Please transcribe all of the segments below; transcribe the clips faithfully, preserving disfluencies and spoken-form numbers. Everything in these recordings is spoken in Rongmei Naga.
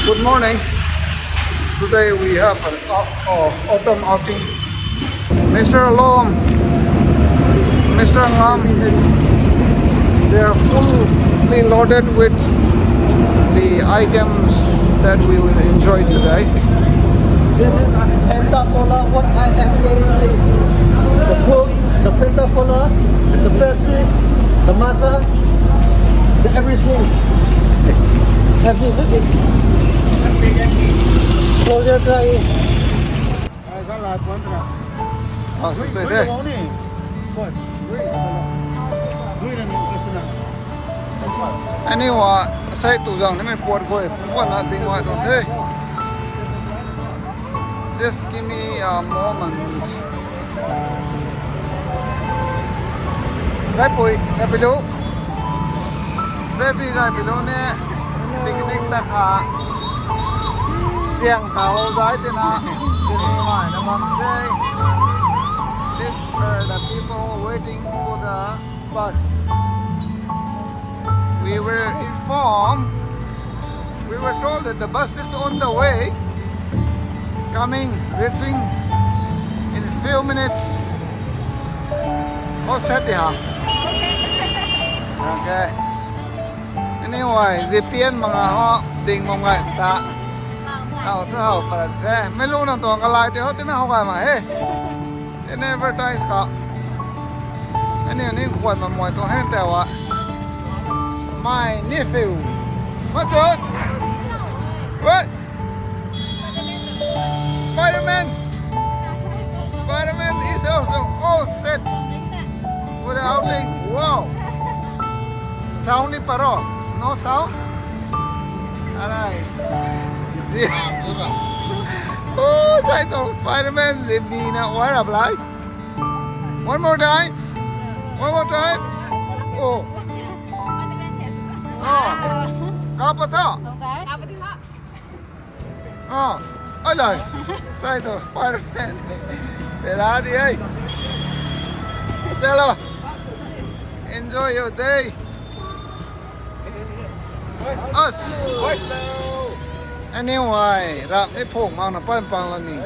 Good morning. Today we have an au- au- autumn outing. Mister Lom, Mister Ngam, they are fully loaded with the items that we will enjoy today. This is Fanta Cola, what I am wearing is the Coke, the Fanta Cola, the Pepsi, the Mazda, the everything. Have you look it? Close your eye. Ah, sa sa the. Anyway, sai tu zang ni mei puat khou puat na ding mai tuang the. Just give me a moment. Rai pui, rai pui lu. Rai pui, rai pui lu ne. Picnic ta kha. Siang ta ho zai tina. Jini mai na bam se. These are the people waiting for the bus. We were informed, we were told that the bus is on the way, coming, reaching in few minutes. Ho set di ha. Okay. Anyway, G P N manga ho ding mong gai ta. Hau thu hau parat the. Mei lu nang tuang kalai te ho tina ho gai ma he. Tina advertise kha. Ani ni khuan ma moi tuang hen te wa. My nephew. What's up? What? Spider-Man. Spider-Man is also all set for the outing. Wow. Sound ni paro. No sound. Alright. Oh, sai tuang Spider-Man zip di na wara blai. One more time. One more time. Oh. Oh. Kapa tha. Oh, alai. Sai tuang Spider-Man. Tera di hai. Chalo. Enjoy your day. Us. Anyway, rap ni phung mang na pan pang la ni.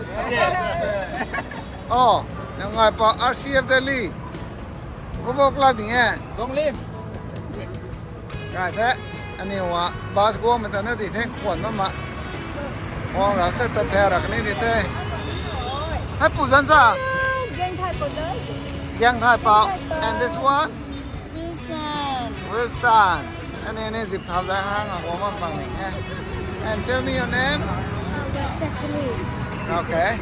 Oh, nang ngai pa R C F Delhi. Ko bok la ding e. Dong Lim. Gai the. Anyway, bus guang mei ta na di the khuan ma ma. Guang rap the ta the rak ni di the. Hai pu zan sa. Giang Thai Pau. Giang Thai Pau. And this one? Wilson. Wilson. Ani ni zip thau zai hang a guang ma pang ni he. And tell me your name. Uh, Stephanie. Okay.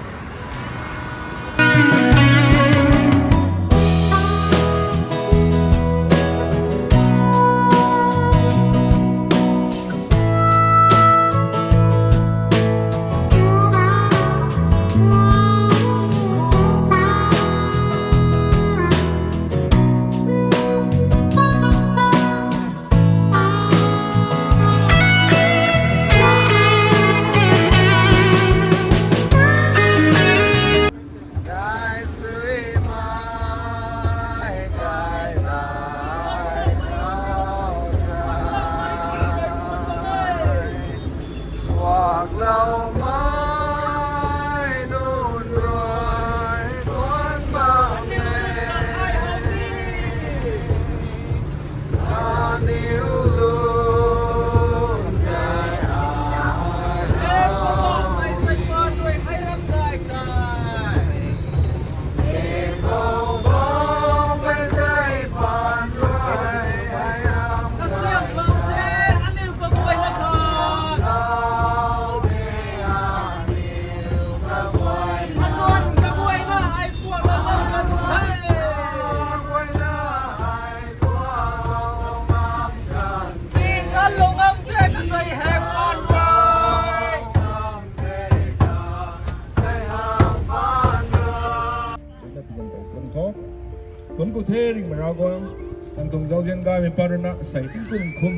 Tun ku the ring mara guang, tang tuang zauzian gaymei paruna sei tingkum khum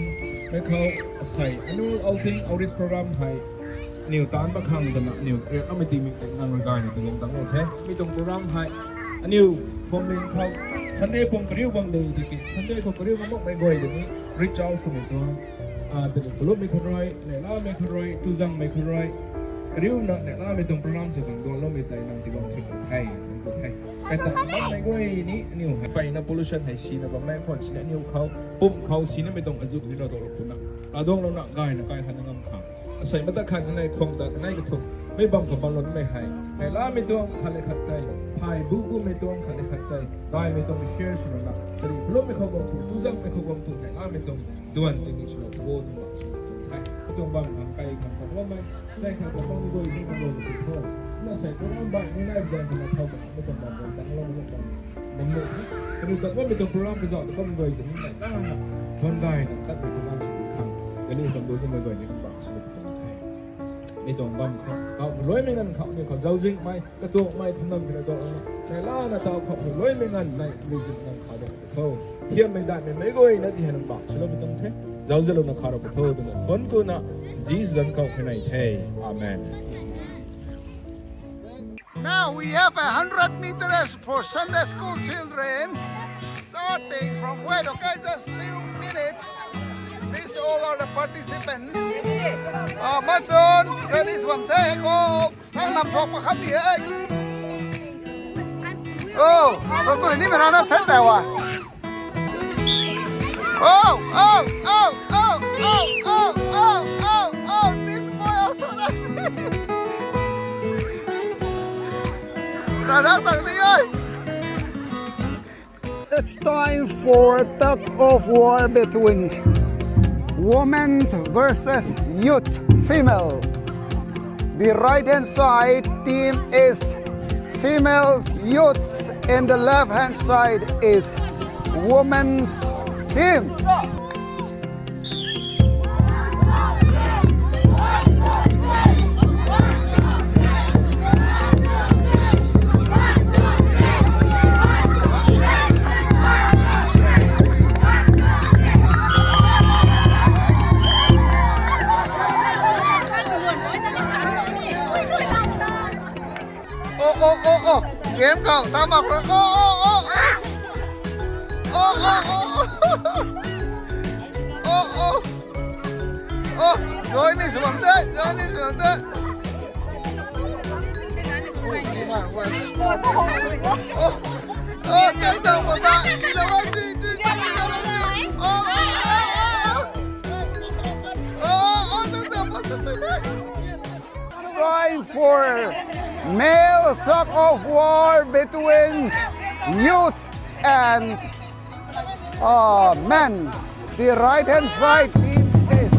mei khou sei annual outing outreach program hei niw taanc ba khang twna niw riak amei tingmik tei nang rui gayna tuang tang o the. Mi tuang program hei aniw family khou Sunday pung kariu bang de tiki Sunday khou kariu bang makmei guay de ni reach out swmei tuang Ah, tei kalupmei khou rui, neihlamei khou rui, tuzangmei khou rui. Kariuna neihlamei tuang program sw khang duanloumei tei nang tiguang thik the, nang tu the. Kai ta bammei guay ni, aniu hei. Peyna pollution hei sina bammei khwan sina aniu khou, pum khou sinamei tuang azuh ni rau dou rau puna. Ladunglouna gayna kai khat na ngam khang. Asei mata khat kanei khwang ta kanei kathumh. Mei bam khou bam lou mei hei. Neihlamei tuang khat le khat tei. Phay bu gumei tuang khat le khat tei. Gaymei tuang share swna na. Tari kalupmei khou bam tu, tuzangmei khou bam tu, neihlamei tuang. Duan tingmik swna tu, duan tingmik swna tu. Hei, katuang bam khang kai khang khang lou mei. Sei khang khang lou mei guay ni khang lou mei tu tho. Na sei program bai ni nai bam khang na thau khang. Katuang bam guay tang lou mei bam. Bam lou. Kanu tat bammei tuang program kazauh tat bammei guay tei ni nai. Tang na. Duan gayna tat mei program sw khang. Kanu tat bammei guay ni bam sw khang. Mei tuang bam khou, khou luaimei nganv khou, mei khou zauczihmei, katuakmei, thumnam kina tuang na, neihla na tau khou, luaimei nganv nei, mei zin nganv khou de, khou. Thiammei daihmei mei guay na di hei nang bak swlou mei tuang the, zauczihlouna kha rau pw tho twna, thuanc kuna, Jisu zanc khou khanei the. Amen. Now we have a hundred meters for Sunday school children. Starting from where, okay, just few minutes. These all are the participants. Ah, Matson, ready swam the, go. Thang nam sok pa kham ni, eh. Oh, so so ni mera na the ta wa. Oh, oh, oh, oh, oh, oh, oh, oh, oh, this boy also. Rara tak ni, eh. It's time for tug of war between women versus youth females. The right hand side team is female youths and the left hand side is women's team. Oh, oh, oh, oh. Game khou ta mak rui. Oh, oh, oh, ah. Oh, oh, oh, oh. Oh, oh. Oh, join ni swam the, join ni swam the. Oh, oh, oh, oh. Time for male tug of war between youth and, uh, men. The right hand side team is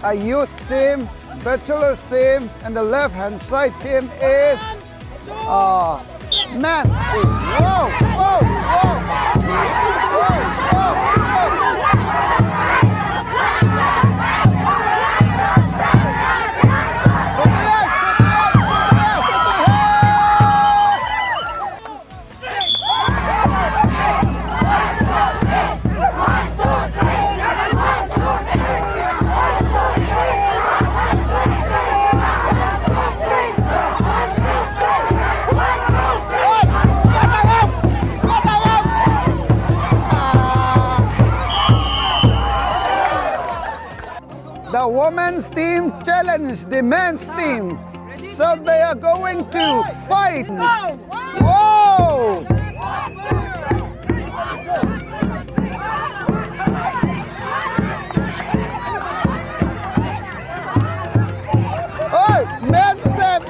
a youth team, bachelor's team, and the left hand side team is, uh, men team. Whoa, whoa, whoa. Whoa, whoa, whoa. The women's team challenge the men's team. So they are going to fight. Whoa! Oi, men's team,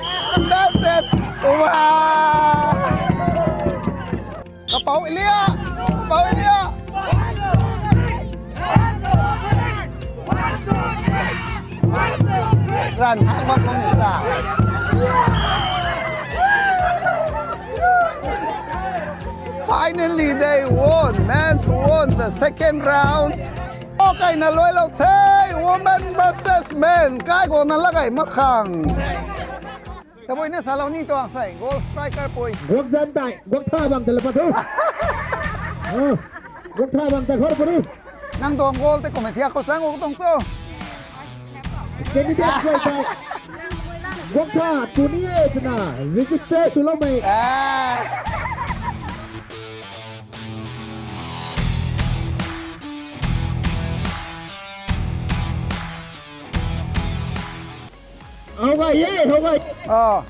men's team. Wow! Kapau ilia! Kapau ilia! Ran hak mak mak ni ta. Finally, they won. Men's won the second round. Okay, na luailou the. Women versus men. Kai guang na lagai mak khang. Tabui ni salou ni tuang sei, goal striker pui. Guak zan tai, guak tha bang tele pa thu. Oh, guak tha bang tai khor pa thu. Nang tuang goal te kum e thiak khou sang u tuang cho. Candidate guay tai. Guak tha tu ni e twna register swlou mei. Ah. How about ye? How about? Oh.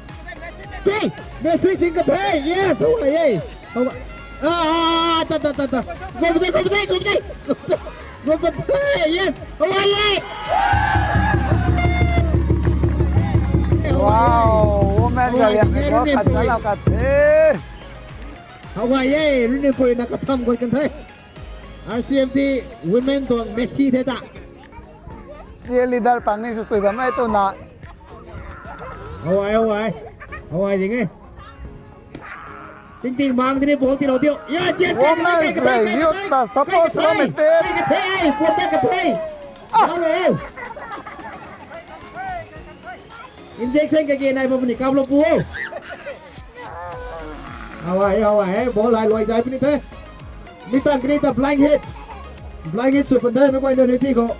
Hey, Messi sing ka the. Yes, how about ye? How about? Ah, ta ta ta ta. Go for the, go for the, go for the. Go for the. Yes, how about ye? Wow, woman ka liang ko khat na lau ka the. How about ye? Running for na ka tham ko kan the. R C F D women tuang Messi the ta. Cheerleader pang ni sw sui bam e tu na. How about, how about? How about ding e? Ting ting bang dini ball tiro dio. Ya, yes, women le youth ta support sw bam e te. Hey, puat ta ka the. Ah. Hello. Injection ka ge nai bam ni kap lo pu. How about, how about? Ball lai luai zai puni the. Mi tang kri ta blank hit. Blank hit sw pan the, mi koi na riti ko.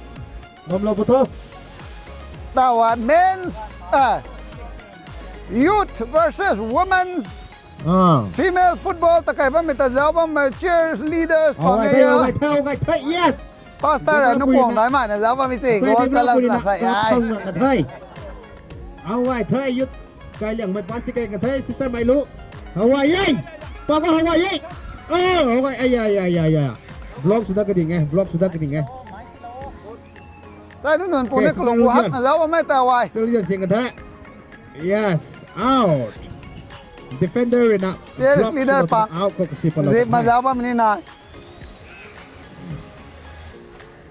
Bam lo pu tho. Tawa men's, ah, youth versus women's, ah, female football ta kai bam mi ta zau bam mi cheerleaders pang e ya. How about, how about? Yes. Pastor, nu kuang dai mai na zau bam mi si. Goal ta la na sai ai. How about, youth? Kai liang mai pass ti kai kan the, sister mai lu. How about ye? Pa ko how about ye? Oh, how about? Ay, ay, ay, ay, ay. Block sw da ka ding e, block sw da ka ding e. Sai tu nun pu ne kalung bu hak na zau mai ta wai. Still yan sing kan the. Yes, out. Defender rui na. Cheerleader pa. Out ko kasi pa lo. Zip ma zau bam ni na.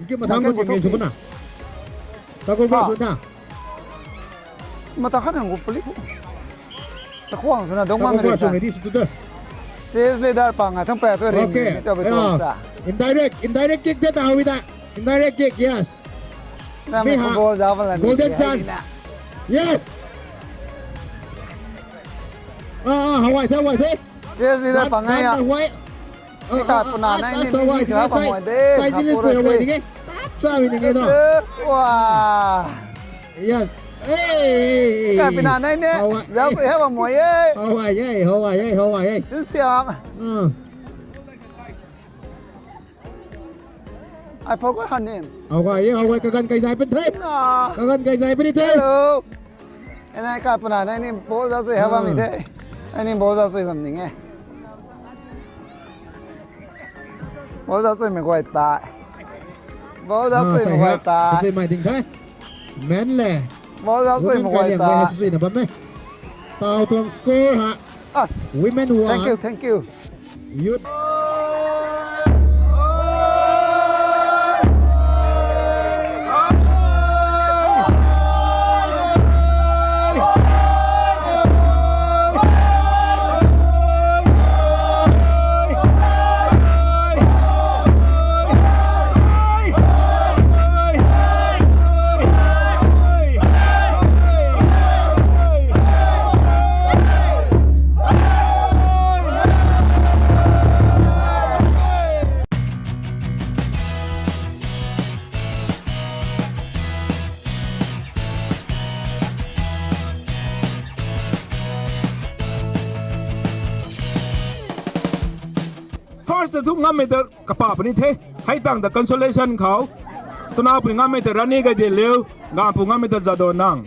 Ki mathang ko ting su na. Ta ko ba su na. Mata khat nang ko pali ko. Ta khwang sw na dong ma mi sa. Cheerleader pang a thang pa tu ring ni ta ba tu sa. Indirect, indirect kick de ta hui da. Indirect kick, yes. Na mi ha. Ball za bam la ni. Golden chance. Yes. Ah, ah, how about, how about? Cheerleader pang ngai ya. How about? Ika puna nai ni ni sa pa moi de. Sai jin pui how about ding e? Sap sa mi ding e no. Wow. Yes. Hey. Ika puna nai ni. Zau tu how about moi e? How about ye? How about ye? How about ye? Sinsiang. Hmm. I forgot her name. How about ye? How about? Kagan kai zai pen the. Ah. Kagan kai zai pen the. Hello. Anei ka puna nai ni ball za sui how about mi the. Ai ni ball za sui bam ning e. Ball za sui mi guay ta. Ball za sui mi guay ta. Sui mai ding the. Men le. Ball za sui mi guay ta. Sui na bam e. Tau tuang score ha. Us. Women one. Thank you, thank you. Youth. First ta thu ngammei ta kapa puni the. Hei tang ta consolation khou. Tuna puni ngammei ta Rani Gaidinliu, Gampu ngammei ta Jadonang.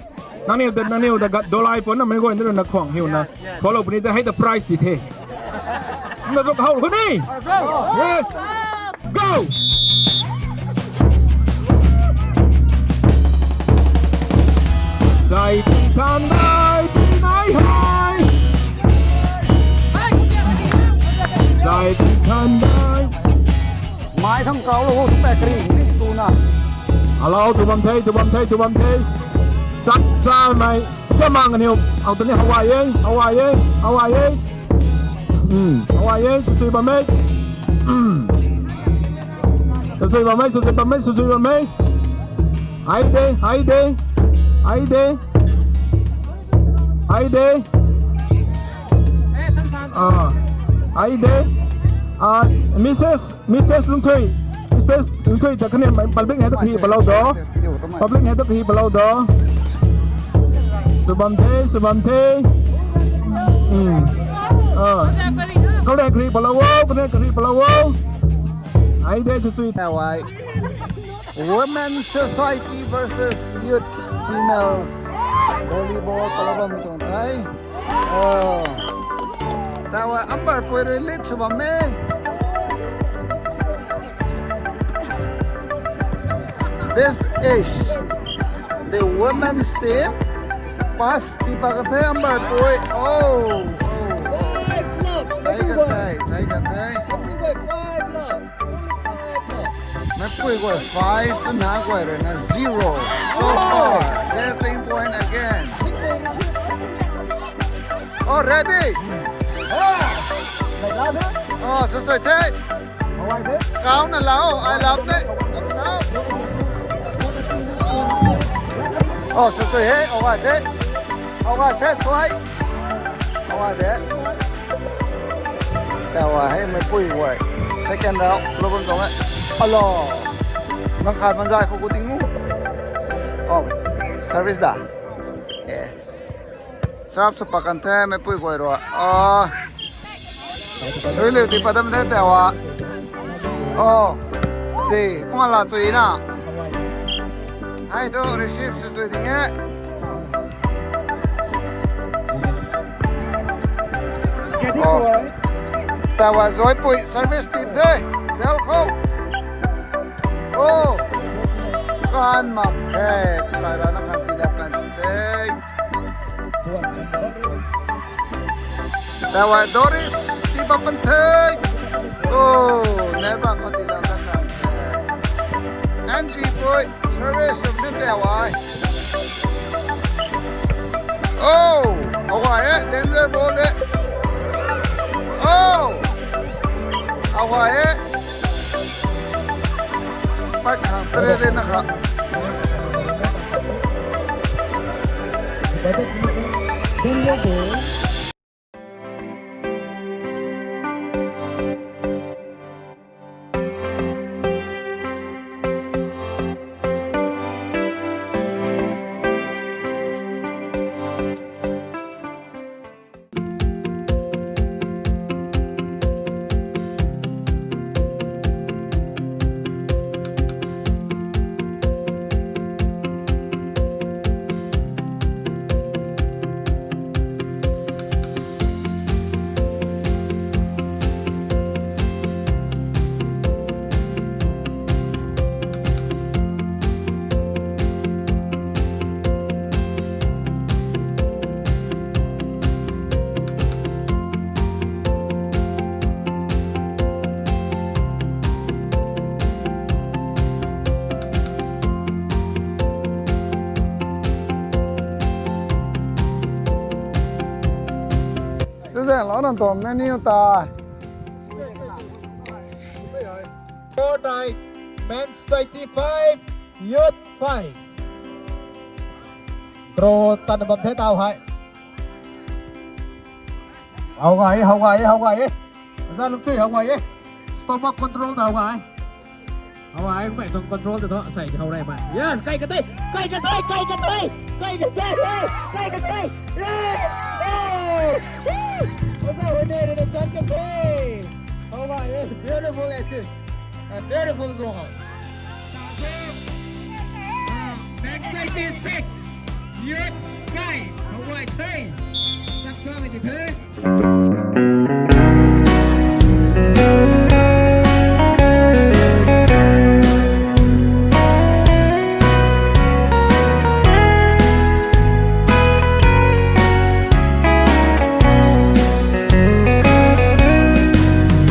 Nangniw ta, nangniw ta gat dolai pon na mei guay na khwang hiu na. Follow puni ta hei ta prize di the. Na ruk hau khuni. Yes. Go! Sai pi than dai pi nai hai. Sai pi than dai. Mai thang kau lo, tu pa kari ni tu na. Hello, tu bam the, tu bam the, tu bam the. Sap sa mai. Kya mang ni ho? Ang tu ni hawai e, hawai e, hawai e. Hmm, hawai e, sui sui bam e. Hmm. Sui sui bam e, sui sui bam e, sui sui bam e. Hai de, hai de, hai de. Hai de. Ah, hai de. Ah, Missus Missus Lungthui, Missus Lungthui ta kane mai public hei tu hi palau do. Public hei tu hi palau do. Sui bam the, sui bam the. Hmm. Ah. Kau le kari palau o, kane kari palau o. Ai de sui sui. Hawai. Women Society versus Youth Females. Volleyball pala bam tuang the. Oh. Tawa ambar pui rui lead sw bam e. This is the women's team. Pass tii pat kan the ambar pui. Oh. Oh. Five love. Thei kan the, thei kan the. Everyone, five love. Mapui guay five, twna guay rui na zero. So far, getting point again. Oh, ready? Oh, sw sw the. Kau na lau, I love it. Kam sao. Oh, sw sw he, oh, the. Oh, the, suai. Awa de. Tawa hei mapui guay. Second round lou bam tuang e. Alo. Nang khat manzai khou kou ding mu. Oh, service da. Eh. Serve sw pat kan the mapui guay rui. Oh. Sui liu tii pat dam the tawa. Oh. Si, kumna la chui na. Hei thu receive sw chui ding e. Oh. Tawa zoi pui service team the. Zau khou. Oh. Kan mak the. Kai rana kan tii na kan the. Tawa Doris tii bam kan the. Oh, net bam kan tii na kan the. Angie pui. Service of the tawa. Oh, awa e, danger ball de. Oh, awa e. Pat khang sere re na kha. Sizang lou nang tuang menu ta. Four time, men's society five, youth five. Draw tan bam the tau hei. How guay, how guay, how guay. Za luk chui how guay. Stomach control ta how guay. How guay, mei tuang control ta tho, sai how rai mei. Yes, kai ka tei, kai ka tei, kai ka tei, kai ka tei, kai ka tei. Yes! Oh! Woo! What's up, Jose? Did it touch the pay? How guay, beautiful assist. A beautiful goal. Backside is six. Youth five. How guay, tei. Tap sa mei ti the.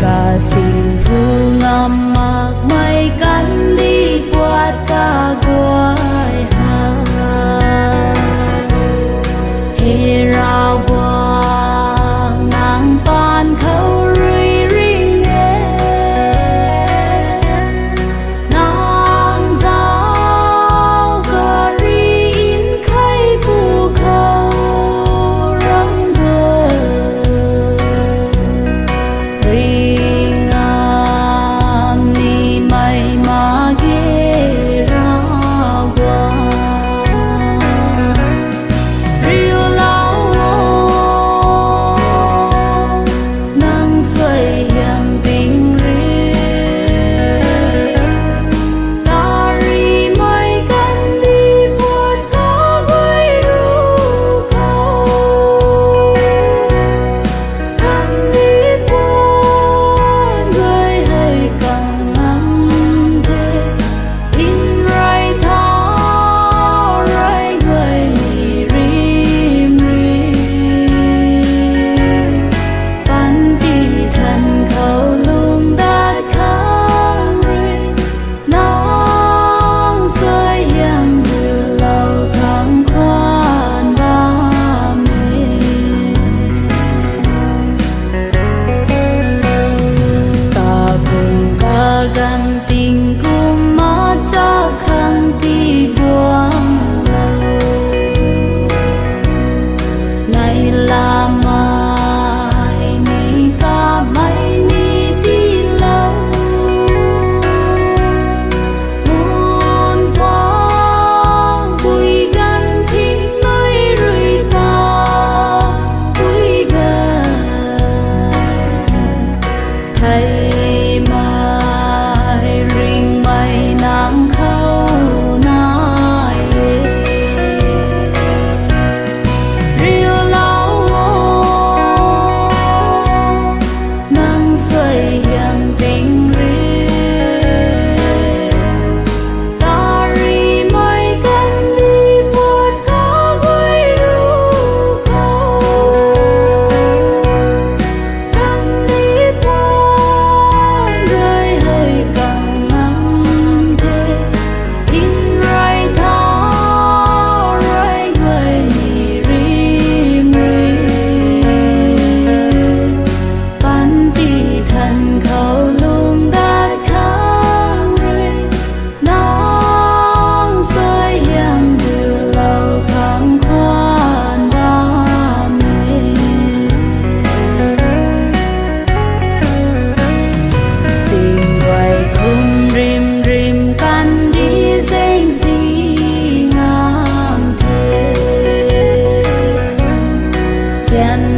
Kasing thu ngam makmei kandih puat kaguay ha. He Ravguangc,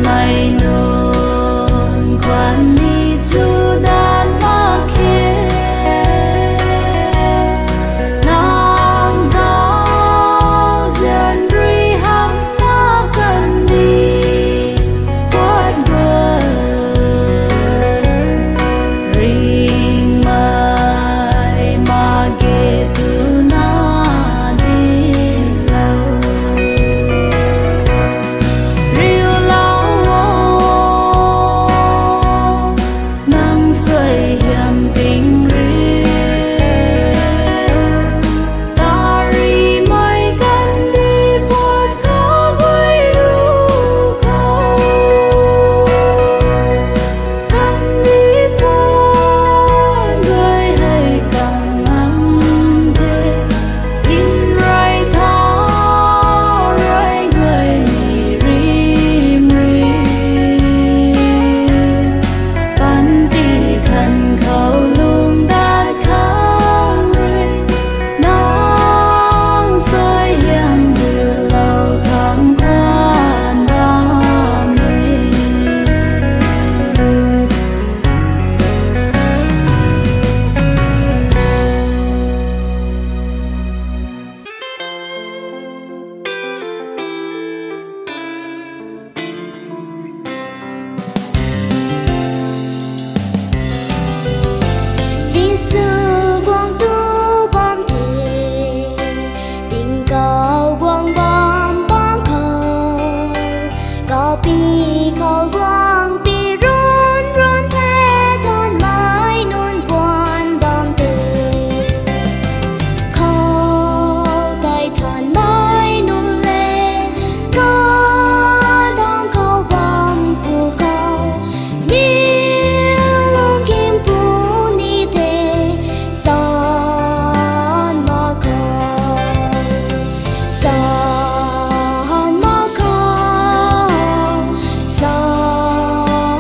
Mei nunc khwan ni chu dat mak khe. Nang zauzian rui hamh na kandih puat guay. Ringmei mak ge twna dinclou. Riulou o, nang suaihiam ting riu. Tarimei kandih puat kaguay ru khou, kandih puat guay hei kang ngam the. Nrey thau rey guay ni rim rim, panty than khou lung dat khang rui, nang suaihiam riulou khang khwan bam e. Jisu guang tu bam the, tingkauh guang bam bam khou, kapi khou guang pi run run the, thanmei nunc puan bam the. Khou tei thanmei nunc le, kadang khou bam pu khou, ni lungkim pu ni the, san mak khou, san mak khou, san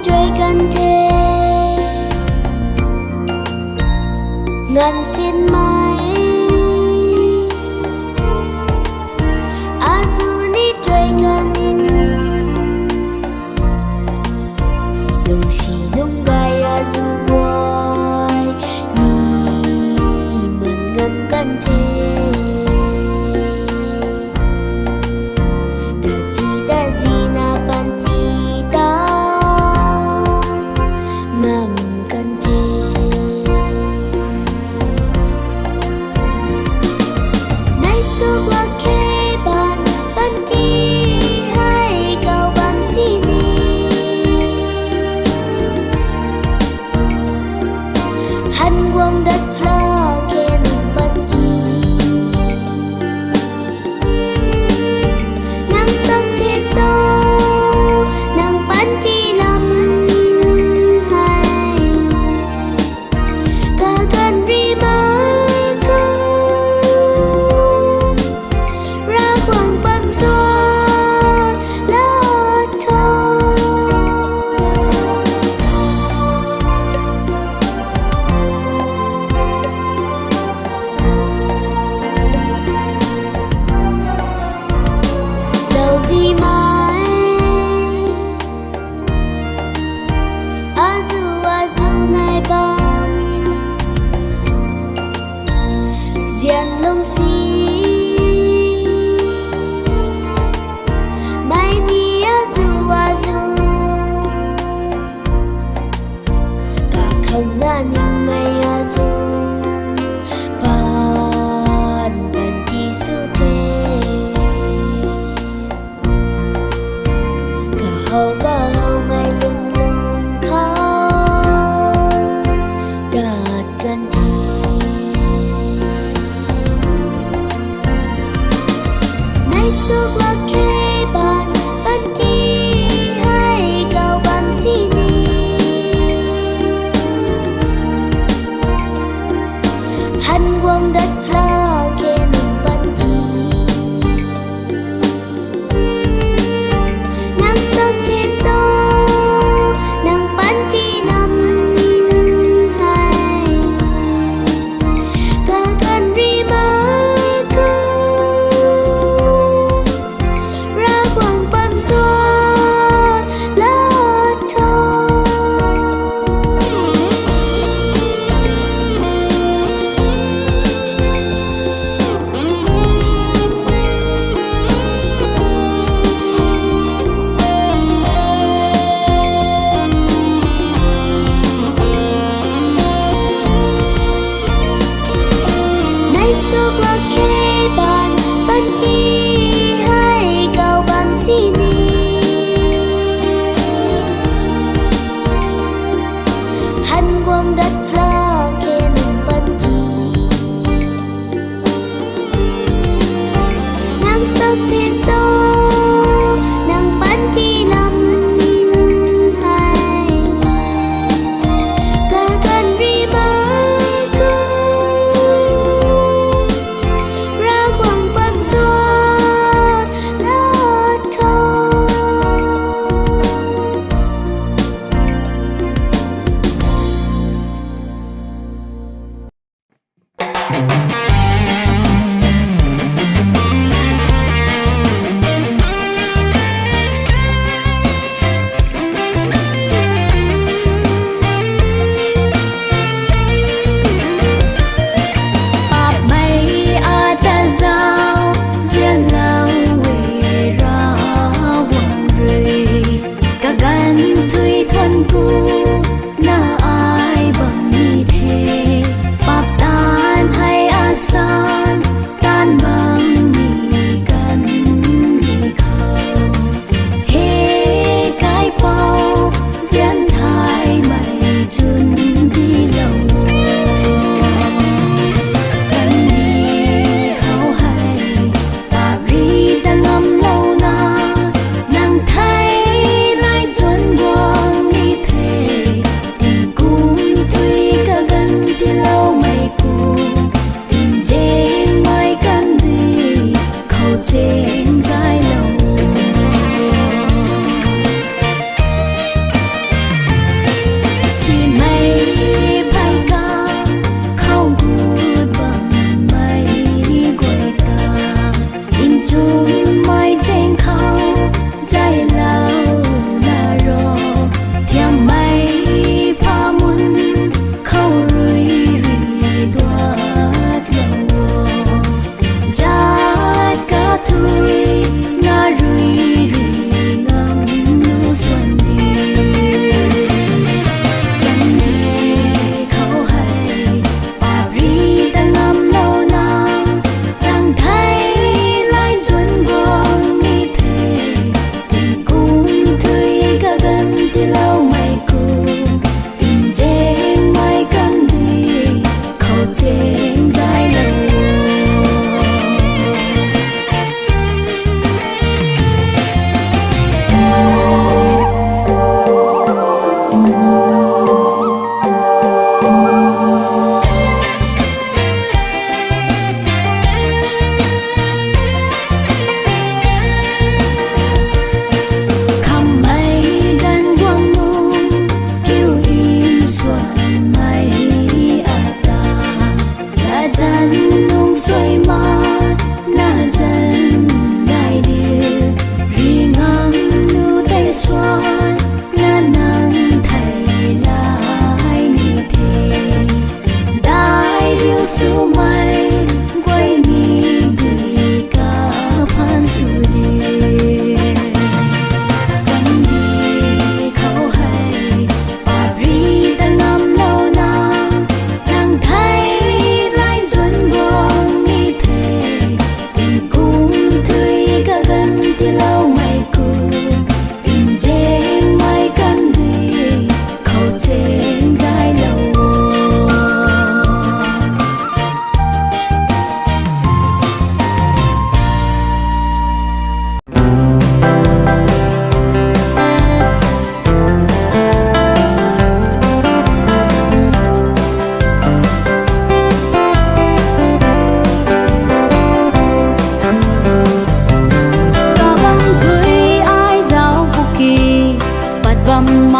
Chuai kan the, nganv sinmei, azuh ni chuai kan, lungsi lungc gay azuh guay ni man ngam kan the. Tazi tazina panty ta ngam kan the.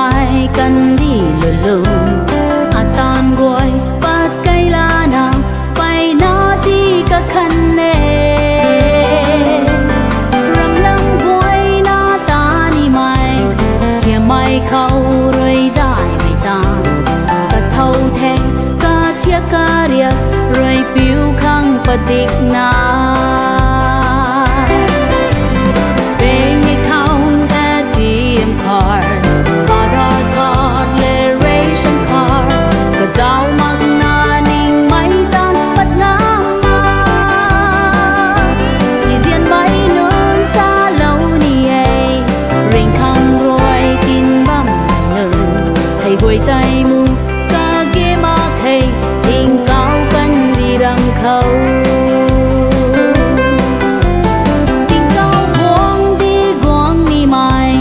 Ai kandih lulung, ataanv guay pat kai lana, mpeyna ti kakhan e. Ramlam guayna ta nimei, thiammei khou rui daihmei ta, kathou the, kathiak kariak rui piu khang padikna. Bank account, A T M card, Aadhaar card le ration card, kazauh makna ningmei tan pat ngam ma. Izianmei nunc salou ni e, ringkhang rui tin bam nunc, hei guay tei mu kage mak khe, tingkauh kandih ram khou. Tingkauh guang di guang nimei,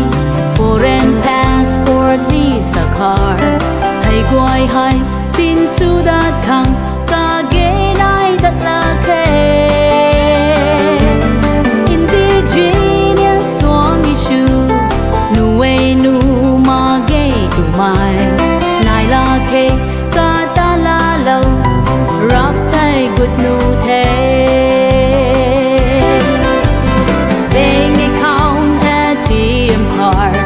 foreign passport, visa card, hei guay hei sinsw dat khang kage nai dat lak khe. Indigenous tuang issue, nu e nu mak ge twmei nai lak khe, kata laalou rap thei gut nu the. Bank account, A T M card,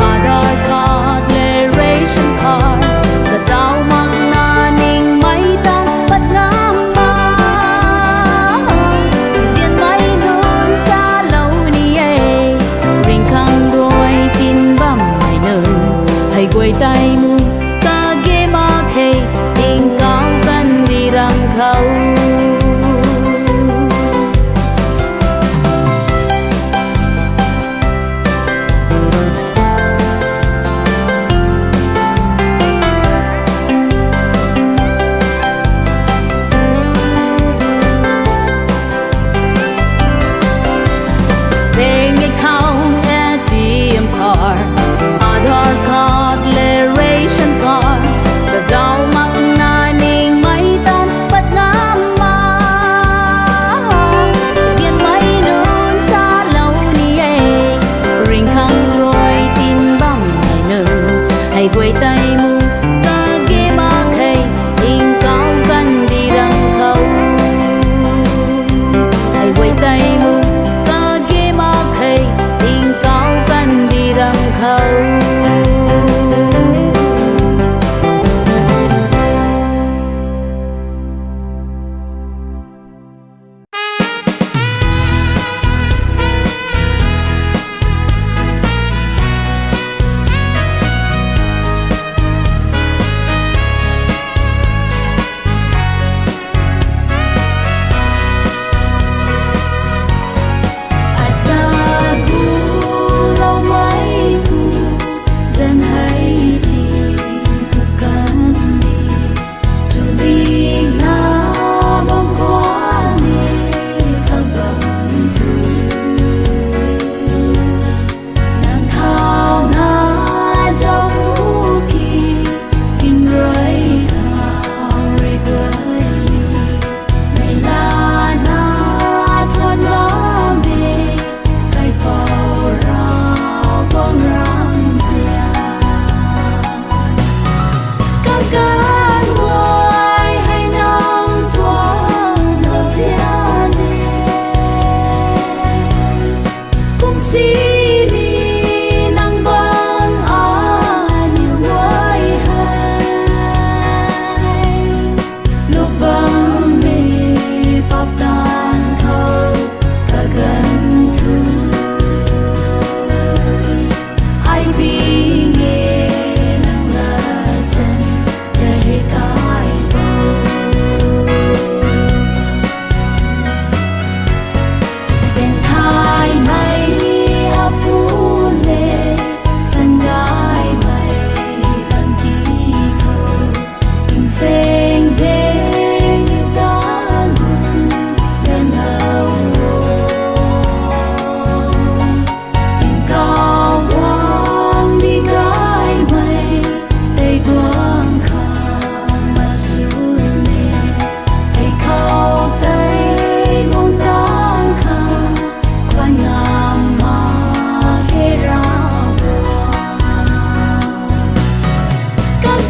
Aadhaar card le ration card, kazauh makna ningmei tan pat ngam ma. Izianmei nunc salou ni e, ringkhang rui tin bammei nunc, hei guay tei mu kage mak khe, tingkauh kandih ram khou. Bank account, A T M card, Aadhaar card le ration card, kazauh makna ningmei tan pat ngam ma. Zianmei nunc salou ni e, ringkhang rui tin bammei nunc, hei guay tei mu kage mak khe, tingkauh kandih ram khou. Hei guay tei mu kage mak khe, tingkauh kandih ram khou.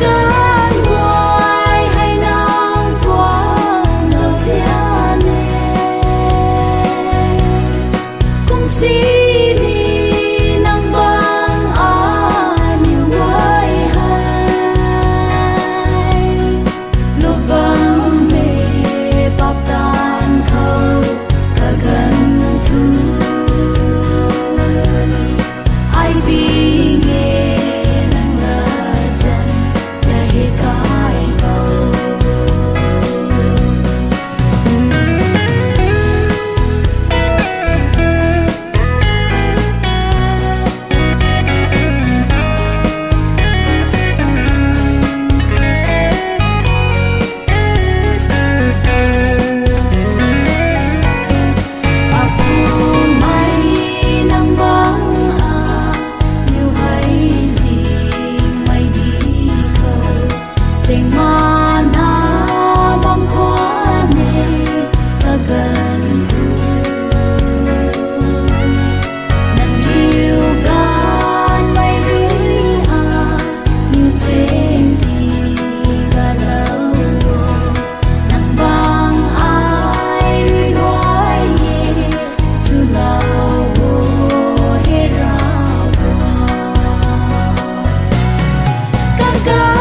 Kan guay hei nang tuang zauzian e. Kum sini nang bang aniu guay hei lubang me pap tan khou kaganv thu ai ping e nang latchan ta hei kai pou. Apu mei nang bang aniu hei zingmei di khou chengmana bam khwan e kaganv thu. Nang riu ganvmei rui aniu cheng ti galou o. Nang bang ai rui huay e chulou o, he Ravguangc.